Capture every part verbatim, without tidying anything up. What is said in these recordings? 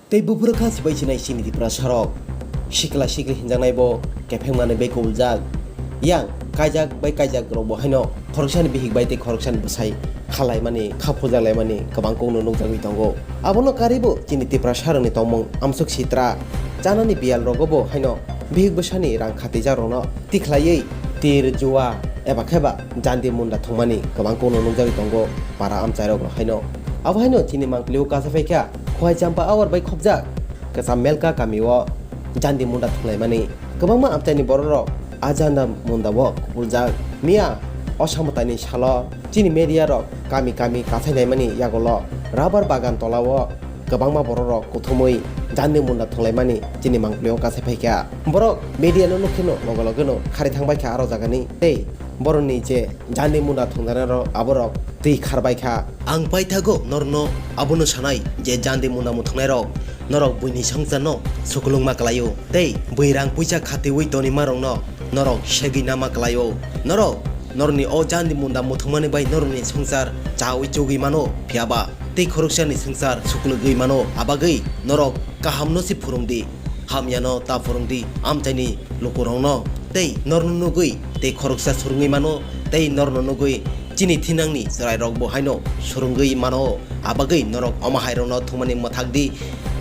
Tei buphuru kha sibai sinai chini Tiprasarok. Sikla sikli hinjaknai bo kepheng manwi bai kubuljak. Yang kaijak bai kaijak rok bo haino khoroksani bihik bai tei khoroksani bwsai khalaimani, kha phurjaklaimani kwbang kokno nukjagwi tongo. Abono karwibo chini Tiprasarokni tongmung amsuk sitra. Chanani biyal rogo bo haino bihik bwsani rang khatijak rokno tikhlaiwi tir, jua eba kheba jandi munda thwngmani kwbang kokno nukjagwi tongo para amchairok rok haino. Abo haino chini mangpili o kacha phaikha Khowai Champa awar bai khopjak kwcham Melka kami o jandi munda thwnglaimani. Kwbangma amchaini borok rok a janda munda o kubuljak. Miya o samwtai ni salo chini media rok kami kami kachainaimani yagulo rubber bagan tola o kwbangma borok rok kuthumwi jandi munda thwnglaimani chini mangpili o kacha phaikha. Borok media no nukhe no loge loge no khari thangbai kha aro jagani tei borokni je jandi munda thwngjanai rok aborok twi kharbai kha. Ang paithago norno abono sanai je jandi munda muthungnairok norok buini songcharno sukulungma kwlaio tei bui rang puisa khatiui tonima rokno norok segwi nama kwlaio. Norok norokni o jandi munda muthungmani bai norokni songchar chaui chugwi mano, phiyaba tei khoroksani songchar sukulugwi mano. Abagwi norok kahamno se phurungdi. Hamyano ta phwrwngdi amchaini lukurokno, tei norno nugwi tei khoroksa swrwngwi mano, tei norno nugwi chini thinangni chwrairokbo haino swrwngwi mano. Abagwi norok omo hairokno thumani mwthakdi,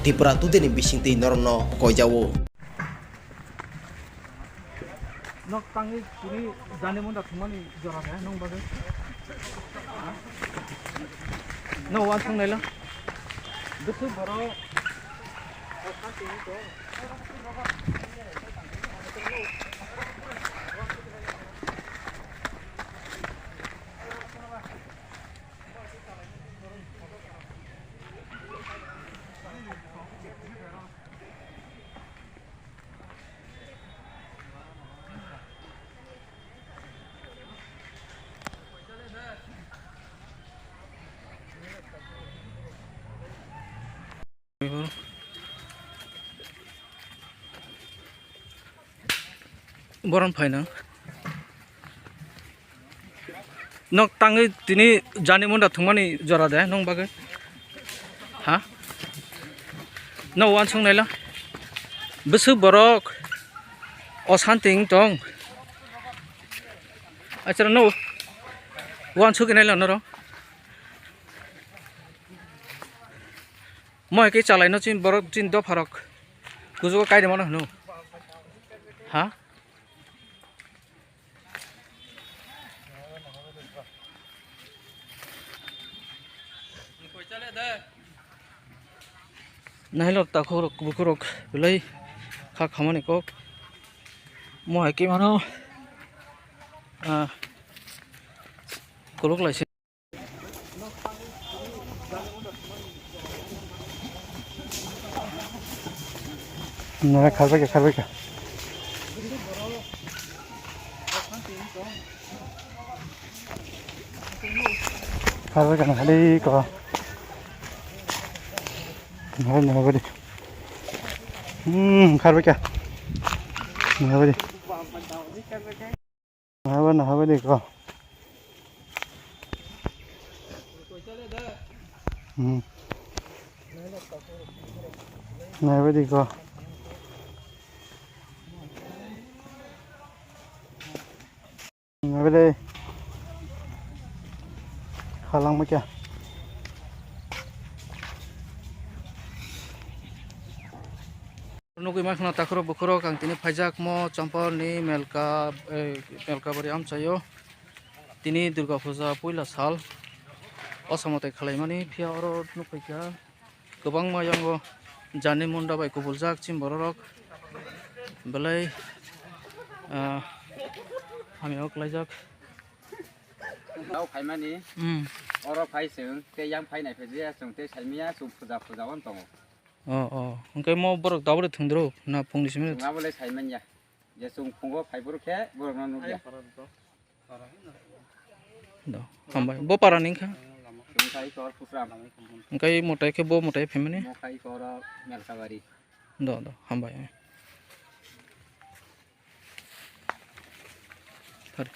Tripura tudeni bisingtwi norokno koijao. Nok tangwi tini jani munda thumani jora de nong bagwi. No wansong naila. Bwswk borok. Borom phaina. Nok tangwi tini jani munda thwngmani jora de nong bagwi? Ha? No wansong naila. Bwswk borok osanti wng tong. Achara no wansuk naila norok. Mo hai khe chalaino chini borok chini dopharok kuchugo kairwmano hwno. Ha? Nailor takhorok bukhorok belai kha khamani kok. Mo hai khe mano, ah, kolok lai se. Nara kharbai kha, kharbai kha. Kharbai kha, nahali ko. Nahali, nahali. Hmm, kharbai kha. Nahali. Nahaba, nahaba de ko. Hmm. Nahaba de ko. Nahaba de. Khalang ma kya. Nugwi mankha takhorok bukhorok ang tini phaijak mo Champal ni Melka, eh, Melkabari amchaio. Tini Durga Puja puila sal. O samwtai khwlaimani phiya oro nukphaikha kwbangma yango jani munda bai kubuljak chini bororok. Belai, ah, hamya o kwlaijak. Tao phaimani, hmm, oro phai chwng, tei yang phai nai phai ya chwng, tei saimanya chwng puja puja on tongo. Oh, oh. Hwnkhe mo borok tabuk thwngdrop na phungni simi? Chwng abo le saimanya. Je chwng phungo phai bwrwk khe borok no nukya. Do, hambai. Bo para ni wngkha? Chwng khai kor Pusram. Hwnkhe motai khe bo motai phaimani? Mo khai kor Melkabari. Do, do, hambai. Thar.